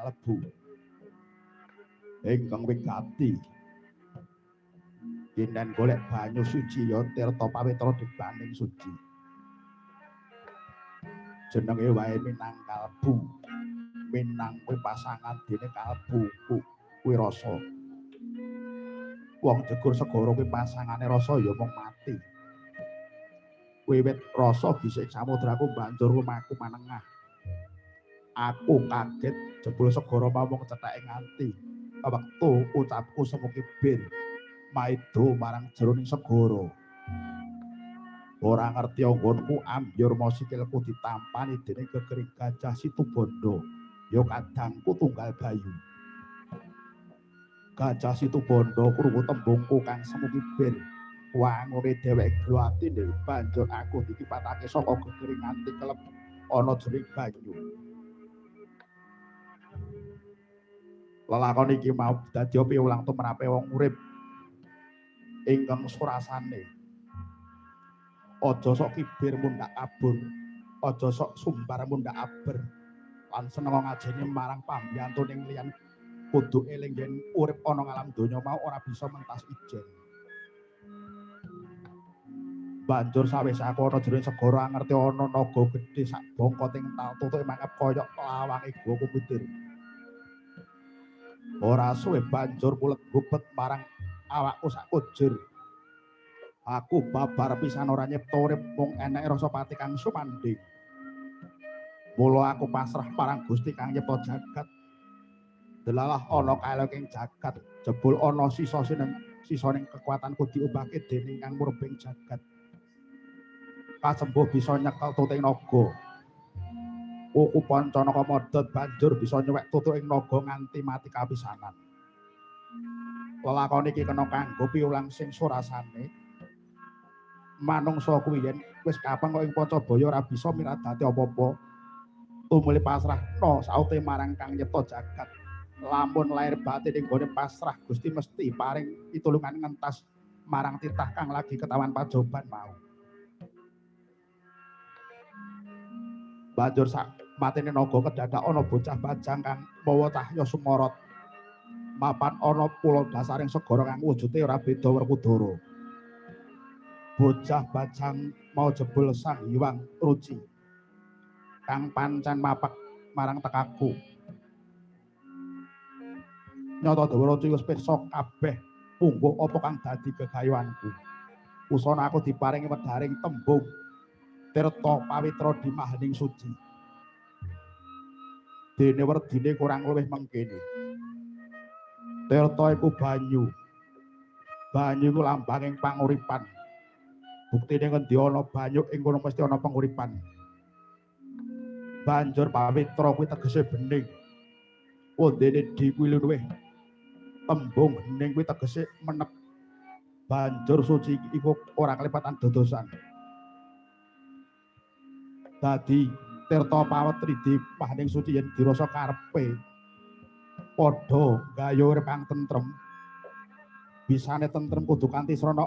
kalbu ingkang wigati. Yen golek banyu suci ya tirta pawitra dibaning suci. Jenenge wae Minang Kalbu. Minang kuwi pasangan dene kalbu kuwi rasa. Wong jegur segara kuwi pasangane rasa ya mung mati. Wiwit rasa gisik samudraku banjur lumaku manengah. Aku kaget jebul segara mau mung cetheke nganti wektu ucapku semu kibir maido marang jeroning segara. Ora ngerti anggonku ambyur mau sikilku ditampani dening gegering gajah Situbondo, ya kadangku tunggal bayu. Gajah Situbondo krungu tembungku kang semu kibir. Wangune dheweke gelo atine banjur aku dikipatake saka gegering nganti kelep ana jroning banyu. Lelakon iki mau dadi piwulang tumrape wong urip ingkang surasane. Aja sok kibir mundhak abur, aja sok sumbar mundhak aber. Lan seneng ngajeni marang pambiyantu ning liyan kudu eling yen urip ana ngalam donya mau ora bisa mentas ijen. Banjur sawise aku ana jroning segara ngerti ana naga gedhe sak bongko ting ental tutuke mangep kaya lawange gua komputer. Ora suwe banjur kulet gubet marang awakku sak kujur. Aku babar pisan ora nyipta urip mung eneke rasa pati kang sumandhing. Mula aku pasrah marang Gusti kang nyipta jagat. Delalah ana kaeloking jagat, jebul ana sisa sisaning kekuatanku diubahke dening kang murbeng jagat. Kasembuh bisa nyekel tuting naga. Kuku Pancanaka modhot banjur bisa nyuwek tutuking naga nganti mati kapisanan. Lelakon iki kena kanggo piwulang sing surasane. Manungsa kuwi yen wis kapeng kok ing Pancabaya ora bisa miradati apa-apa. Tumuli pasrahno saute marang kang nyipta jagat. Lamun lair batin ing gone pasrah Gusti mesti paring pitulungan ngentas marang titah kang lagi ketawan pajoban mau. Banjur sak matene naga kedadak ana bocah bajang kang mawa cahya sumorot. Mapan ana pulo dasaring segara kang wujude ora beda Werkudara. Bocah bajang mau jebul Sang Hyang Ruci kang pancen mapak marang tekaku. Nyata Dewa Ruci wis pirsa kabeh pungguh apa kang dadi gegayuhanku. Usana aku diparingi wedharing tembung tirta pawitra dimahaning suci. Dene werdine kurang luwih mengkene. Tirta iku banyu. Banyu iku lambanging panguripan. Buktine ngendi ana banyu ing kono mesti ana panguripan. Banjur pawitra kuwi tegese bening. Wondene di kuwi luwih tembung hening kuwi tegese menep. Banjur suci iku ora kelipatan dodosan. Dadi tirta pawetri dipahaning suci yen dirasa karepe padha gayuh urip kang tentrem. Bisane tentrem kudu kanthi srana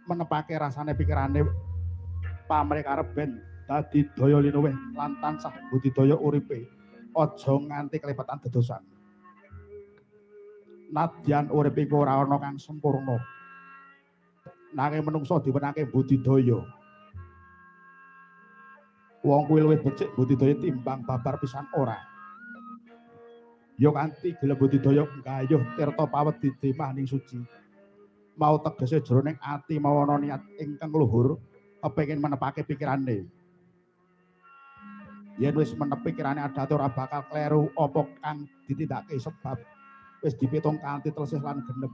menepake rasane pikirane pamrih karep ben dadi daya linuwih lan tansah budidaya uripe. Aja nganti kelipatan dedosan. Nadyan urip iku ora ana kang sempurna. Nanging menungsa diwenangke budidaya. Wong kuwi luwih becik budidaya timbang babar pisan ora. Ya kanthi gelem budidaya nggayuh tirta pawedi dimahning suci. Mau tegese jroning ati mau ana niat ingkang luhur kepengin menepake pikirane. Yen wis menep pikirane adate ora bakal kleru apa kang ditindakake sebab wis dipitung kanthi telesih lan genep.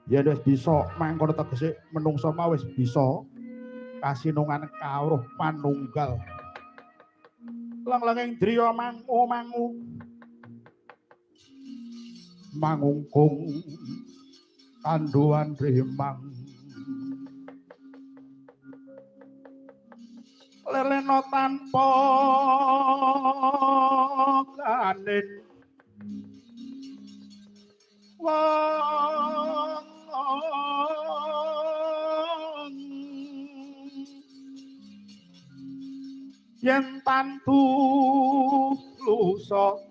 Yen wis bisa mangkono tegese menungsa mau wis bisa kasinungan kawruh panunggal. Leng-lenging driya mangu mangu mangungkung kandhuwan rimang. Lelena tanpa kanin wong yen tantu Manungsa.